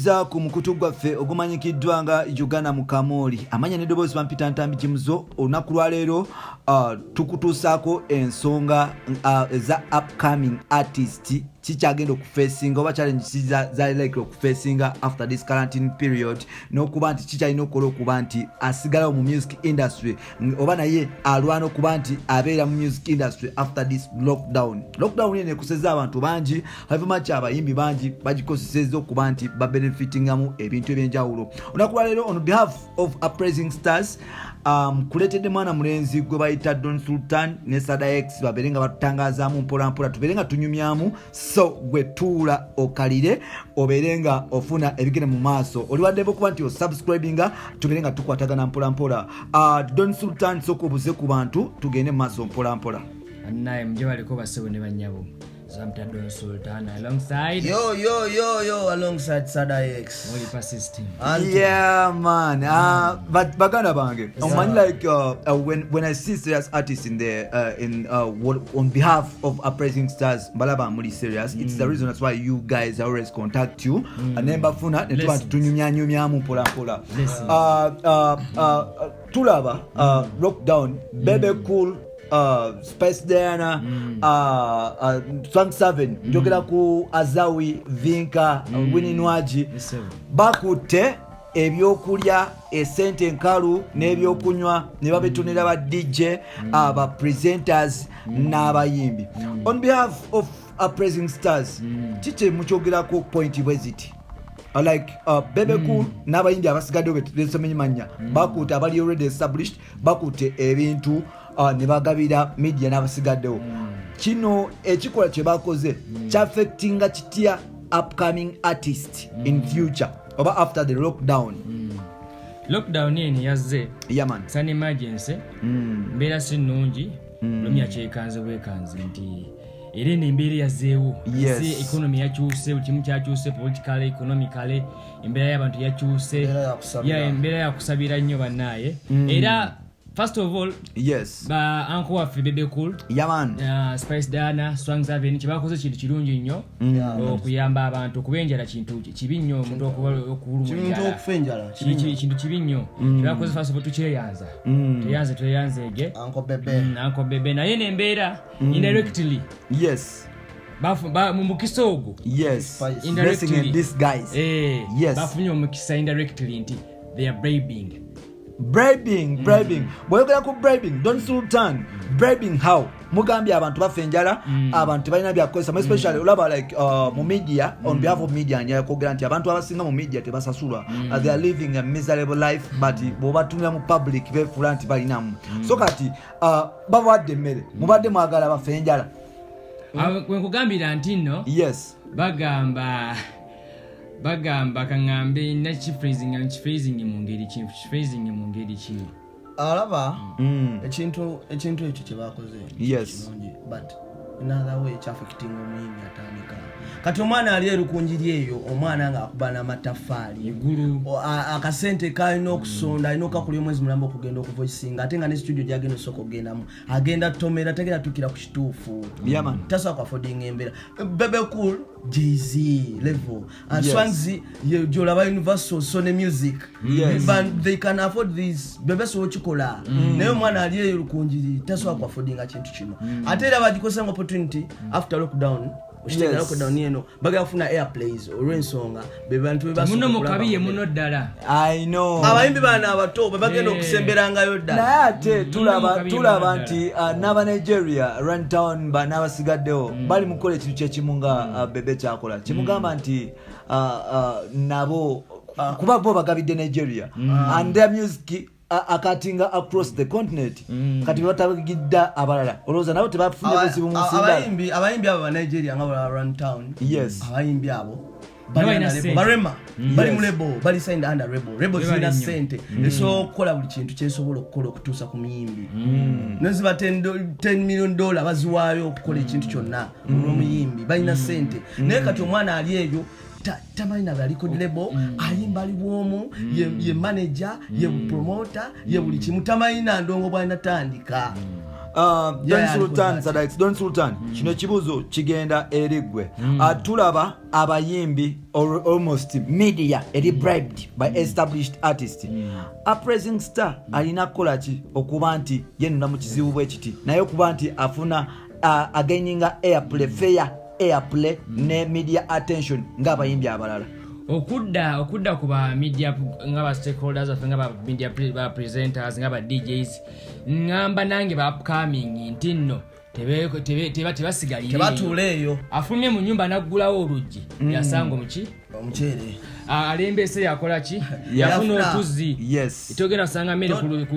Tukwaniriza ku mukutu gwaffe ogumanyikiddwa nga Uganda mu Kamooli. Amanya n'eddoboozi bampita Ntambi Kimuzo. Olunaku lwaleero tukutuusaako ensonga eza upcoming artist, kikyagenda okufesinga oba challenge zalikely okufesinga after this quarantine period, n'okuba nti kikyalina okukola okuba nti asigalawo mu music industry, oba naye alwana okuba nti abeera mu music industry after this lockdown. Lockdown eno ekoseza abantu bangi. However much abayimbi bangi bagikozesezza okuba nti babenefitingamu ebintu ebyenjawulo. Olunaku lwaleero, on behalf of Uprising Stars, kuleetedde mwana mulenzi gwe bayita Don Sultan ne Sada X, babeere nga batutangazaamu mpolampola, tubeere nga tunyumyamu. So gwe tuula okalire, obeere nga ofuna ebigere mu maaso. Oli waddembe okuba nti osubscribinga, tubeere nga tukwatagana mpolampola. Don Sultan, sooka obuze ku bantu, tugende mu maaso mpolampola. Annaye muje baliko bassebo ne bannyabo, Zamta Don Sultan alongside Yo, yo, yo, yo, alongside Sada X. Olipa System. Yeah, man. But baganda bange, omanyi, like when I see serious artists in the in what, on behalf of Uprising Stars, mbalaba muli serious. It's the reason that's why you guys always contact you. Ne mbafuna ne tuba Blessings. tunyumyanyumyamu mpola mpola. Blessings. Tulaba lockdown, Bebe Cool, Spice Diana, Swang 7, njogera ku Azawi, Vinka, Winnie Nwagi. Yes, sir. Bakutte ebyokulya, esente enkalu n'ebyokunywa ne babitonera ba DJ, aba presenters n'abayimbi. On behalf of Uprising Stars, kiki mukyogerako point bwe ziti? Like Bebe Cool n'abayimbi abasigaddewo betulesomenyi mannya, bakutte abali already established, bakutte ebintu ne bagabira media n'abasigaddewo. Kino ekikolwa kye bakoze kyaffectinga kitya upcoming artist in future oba after the lockdown? Lockdown eno yazze Yeah, man. It's an emergency. Mbeera si nnungi. Lomya kyekanze bwekanze nti era eno embeera yazzeewo. Ensi economy yakyuse, buli kimu kyakyuse, politically, economically, embeera y'abantu yakyuse. Embeera yakusabira. Yeah, embeera yakusabira nnyo bannaaye. Era first of all, ba uncle waffe Bebe Cool, Yeah, man. Spice Diana, Swangz Avenue, kyebakoze kintu kirungi nnyo okuyamba abantu, kuba enjala kintu kibi nnyo, omuntu okuwuluma Kintu enjala. Okufa enjala. Kintu kibi nnyo. Kyebakoze, first of all, tukyeyanza, tweyanze, tweyanzeege. Uncle Bebe. Uncle Bebe. Naye nembeera indirectly mu mukisa ogwo Spice. Blessing in indirectly disguise. Bafunye omukisa indirectly nti they are bribing. Bribing, bribing. Bw'oyogera ku bribing, Don Sultan, bribing how? Mugambye abantu bafa enjala, abantu tebalina byakukozesa, especially olaba like mu media. On behalf of media, njala kwogera nti abantu abasinga mu media tebasasulwa. They are living a miserable life, but bw'obatunira mu public befuula nti balinamu. So kati babawadde emmere, mubadde mwagala bafa enjala? Bwe nkugambira nti nno bagamba kaŋŋambe nakiphrasing mu ngeri ki, kiphrasing mu ngeri ki? Alaba ekintu ekyo kyebakoze kirungi, but in other way kyaffecting omuyimbi atandika kati. Omwana ali erukunjiri eyo, omwana ng'akuba n'amataffaali Eggulu. Akasente kalina okusonda, alina okakulya omwezi mulamba okugenda okuvoicinga, ate nga ne studio gyagenda osooka okugendamu agenda tomera, tagenda tuukira ku kituufu. Yeah, man. Tasobola kuaffordinga embeera. Bebe Cool, Jay-Z level and Swangz gyolaba Universal, Sony Music. But they can afford this. Bebe sobola okikola, naye omwana ali eyo lukunjiri tasobola kuaffordinga kintu kino. Ate era bagikozesa nga opportunity after lockdown. Okitegeera? Lockdown eno bagala kufuna airplays olw'ensonga be bantu be basooka Muno mu okulaba kabi ye mu muno ddala. I know. Abayimbi bano abato be bagenda okusemberangayo ddala. Naye ate tulaba Muno mu tulaba kabi nti n'aba Nigeria, Runtown, n'abasigaddewo bali mu kukola ekintu kyekimu nga Bebe kyakola. Kimugamba nti nabo kuba bo bagabidde Nigeria and their music akatinga across the continent. Kati bebatagidda abalala, olowooza nabo tebafunye buzibu mu nsi ndala? Abayimbi abo Banigeria nga balaba Runtown, abayimbi abo Balina bali under label. ssente. Barema bali mu label, bali signed under label. Label Bali zirina nnyo. ssente, esobola okukola buli kintu kyesobola okukola okutuusa ku muyimbi. Neziba $10 million baziwaayo okukola ekintu kyonna olw'omuyimbi. Balina ssente, naye kati omwana ali eyo tamanyi na bya record label. Ayimba ali bwomu, ye manager, ye promoter, ye buli kimu. Tamanyi na ndongo bwalina tandika. Don Sultan, Sadax, Don Sultan, kino ekibuuzo kigenda eri ggwe. Tulaba abayimbi or almost media eri bribed by established artist. Uprising star alina kukola ki okuba nti yenuna mu kizibu bwe kiti, naye okuba nti afuna againinga airplay, fair airplay ne media attention ng'abayimbi abalala? Okudda ku ba media, nga ba stakeholders baffe, nga ba media ba presenters, nga ba DJs, ngamba nange ba upcoming nti nno tebasigalire. Tebatuula eyo. Afulumye mu nyumba naggulawo oluggi, yasanga omuki? Omuceere. Alembese, yakola ki? Yafuna Yafuna. otuzzi. Togenda kusanga mmere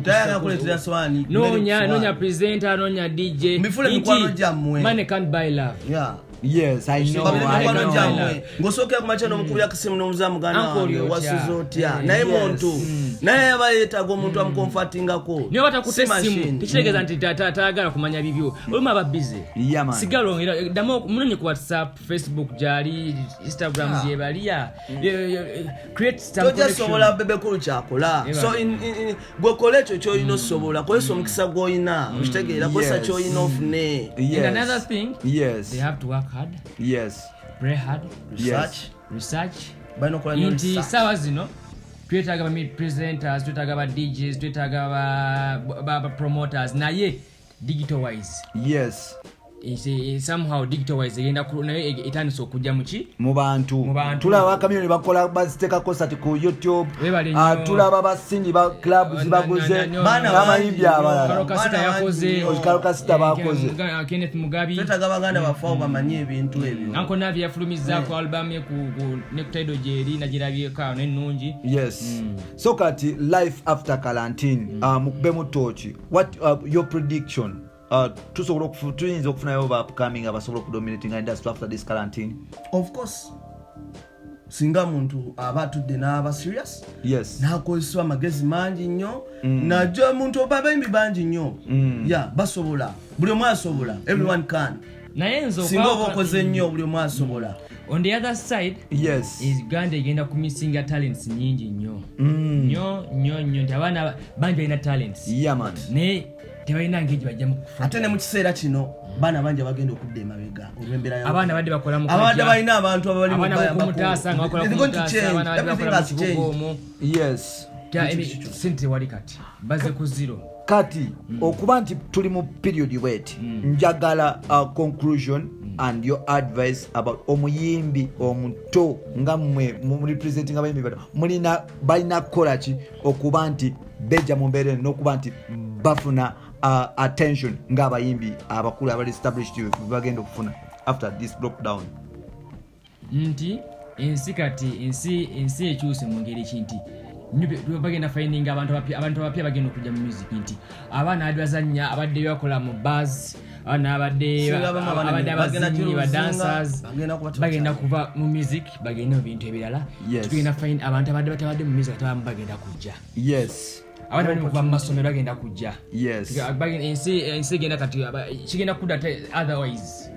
Tayagala kuleetera sowaani, mmere ku Noonya sowaani. noonya presenter, noonya DJ. Mifule Nti, mikwano gyammwe. Money can't buy love. Yeah. Yes, I know. Babire I mikwano know. gyammwe, ng'osookera ku makya n'omukubira kusimu n'omuza, "Muganda Uncle, wange, oli otya?" wasuze otya? Eh. Naye muntu naye aba yeetaaga omuntu amucomfortingako. Niyo batakutte Si essimu machine. tekitegeeza nti tayagala kumanya bibyo. Olumu aba busy. Yeah, man. Sigala ongera ddamu munonye ku WhatsApp, Facebook gyali, Instagram gyebali ya create some Tojja connection. sobola Bebe Cool kyakola. Eba. So gwe kola ekyo kyolina osobola, kozesa omukisa gw'olina, okitegeera? Kozesa kyolina ofune. And another thing, they have to work hard, pray hard, Research. research. Balina okukola nnyo Nti research. saawa zino twetaaga ba presenters, twetaaga ba DJs, twetaaga ba promoters, naye digital wise, somehow digital wise egenda naye etandise okujja muki? Mu bantu. Mu bantu. Tulaba Bakamyoni bakola, baziteeka concert ku YouTube. Webale Ah, nnyo. tulaba basini ba clubs baguze Baana n'abayimbi bangi nnyo. abalala. Karole Kasita Baana bangi yakoze. nnyo. Karole Kasita bakoze. Kenneth Mugabi. Twetaaga baganda baffe abo bamanye ebintu ebyo. Uncle Navi yafulumizzaako album ye ne ku Tidal gyeri, nagirabyeko awo nennungi. Yes, so kati life after quarantine, mukubemu toki, what your prediction? Tusobola tuyinza okufunayo ba upcoming abasobola okudominatinga industry after this quarantine? Of course, singa muntu aba atudde n'aba serious, n'akozesa amagezi mangi nnyo, najja muntu oba abayimbi bangi nnyo ya basobola, buli omu asobola, everyone can. Naye nze Singa oba okoze nnyo, buli omu asobola. On the other side, Uganda egenda kumissinga talents nyingi nnyo nnyo nnyo nnyo, nti abaana bangi balina talents, Yeah, man. naye tebalina ngeri gye bajjamu. Ate ne mu kiseera kino baana bangi abagenda okudda emabega olw'embeera Abaana badde bakola mu abadde kajja. balina abantu ababali mu Abaana bayambako. bokumutaasa nga bakola They're going to kumutaasa, change. abaana badde Everything bakola mu has kibuga changed. omwo. Sente tewali, kati baze ku zero. Kati okuba nti tuli mu period bweti, njagala conclusion and your advice about omuyimbi omuto nga mmwe murepresenting abayimbi bato, mulina balina kukola ki okuba nti bejja mu mbeera eno n'okuba nti bafuna attention ng'abayimbi abakulu abali established bagenda okufuna after this lockdown? Nti ensi kati ensi ekyuse mu ngeri ki nti bagenda finding abantu abapya, abantu abapya bagenda okujja mu music, nti abaana abadde bazannya, abadde bakola mu bars, abaana abadde Singa abamu abaana abadde bagenda abazinyi, ba kiruzinga, dancers, bagenda kuba bagenda kuva mu music bagende mu bintu ebirala. Tugenda find abantu abadde batabadde mu music, ate abamu bagenda kujja. Abantu bali kuva mu masomero bagenda kujja. Ensi egenda kati kigenda kudda otherwise,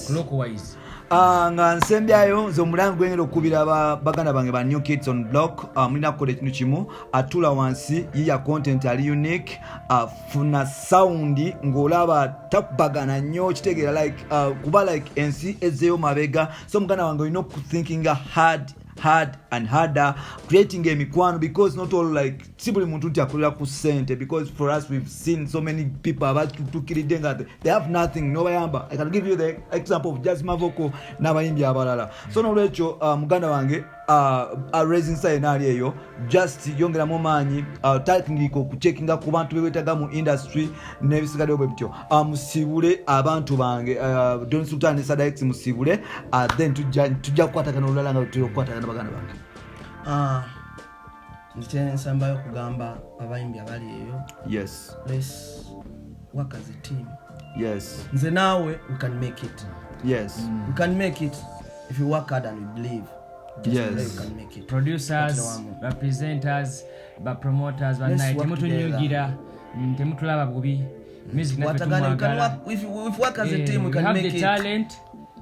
clockwise. Ah, nga nsembyayo nze omulangi gwengenda okukubira baganda bange ba New Kids on Block, mulina kukola ekintu kimu: atula wansi, yiya content ali unique, funa sound ng'olaba takubagana nnyo, kitegeera? Like kuba like ensi ezzeyo mabega, so muganda wange olina okuthinkinga hard, hard and harder, creating emikwano, because not all, like si buli muntu nti akolera ku ssente, because for us we've seen so many people abatutukiridde nga they have nothing nobayamba. I can give you the example of Jazz Mavoko n'abayimbi abalala. So nolwekyo, muganda wange, rising star enaali eyo, just yongeramu maanyi, tandika okucheckinga ku bantu bewetaga mu industry n'ebisigaddeyo bwe bityo. Musibule abantu bange, Don Sultan ne Sadax, musibule, then tujja kukwatagana olulala nga tuli okukwatagana, baganda bange. Ah, nze kyensambayo okugamba abayimbi abali eyo, let's work as a team. Nze naawe, we can make it. We can make it if we work hard and we believe. Just pray, we can make it. Producers, Kwatira wamu. ba presenters, ba promoters, Let's bannaye, work temutunyugira, temutulaba bubi, music naffe Kwatagane, we can tumwagala. work, if we work as a team, we We can have make the it. talent,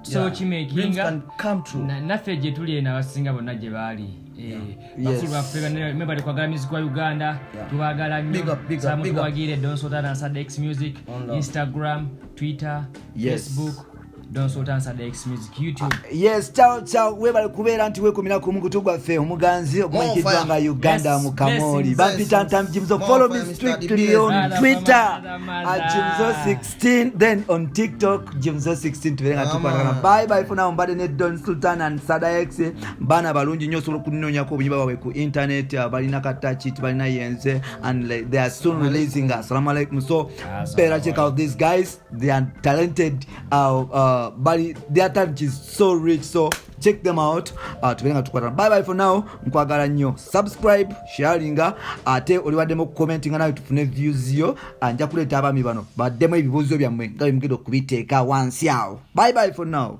so Yeah. Dreams kimakinga can come true. Naffe gye tuli eno abasinga bonna gye baali. Bakulu baffe mwebale kwagala music wa Uganda, tubagala Big nnyo. up, big up, Samu big up. tuwagire Don Sultan and Sada X Music, Instagram, Twitter, Facebook, Don Sultan Sada X Music, YouTube. Yes, ciao ciao, webale kubeera nti wekumira ku mukutu gwaffe omuganzi ogumanyikiddwa More nga fire. Uganda Yes, mu Kamoli. blessings. Bampita Ntambi Jimzo. More Follow fire, me Mr. strictly DBS. on Mother, Twitter mother, mother. at Jimzo16, then on TikTok Jimzo16, tubeere nga Come tukwatagana. on. Bye bye for now. Mbadde ne Don Sultan and Sada X, baana balungi nnyo, osobola okunoonyako obuyimba bwabwe ku internet. Balina katachit, balina yenze, and like, they are soon releasing. Assalamu alaikum. So better check out these guys, they are talented, bali their talent is so rich, so check them out. Tubeere nga tukwatana. Bye bye for now, nkwagala nnyo. Subscribe, sharinga, ate oliwaddemu okucommentinga nawe tufune views yo. Nja kuleeta abaami bano baddemu ebibuuzo byammwe nga bwe mugenda okubiteeka wansi awo. Bye bye for now.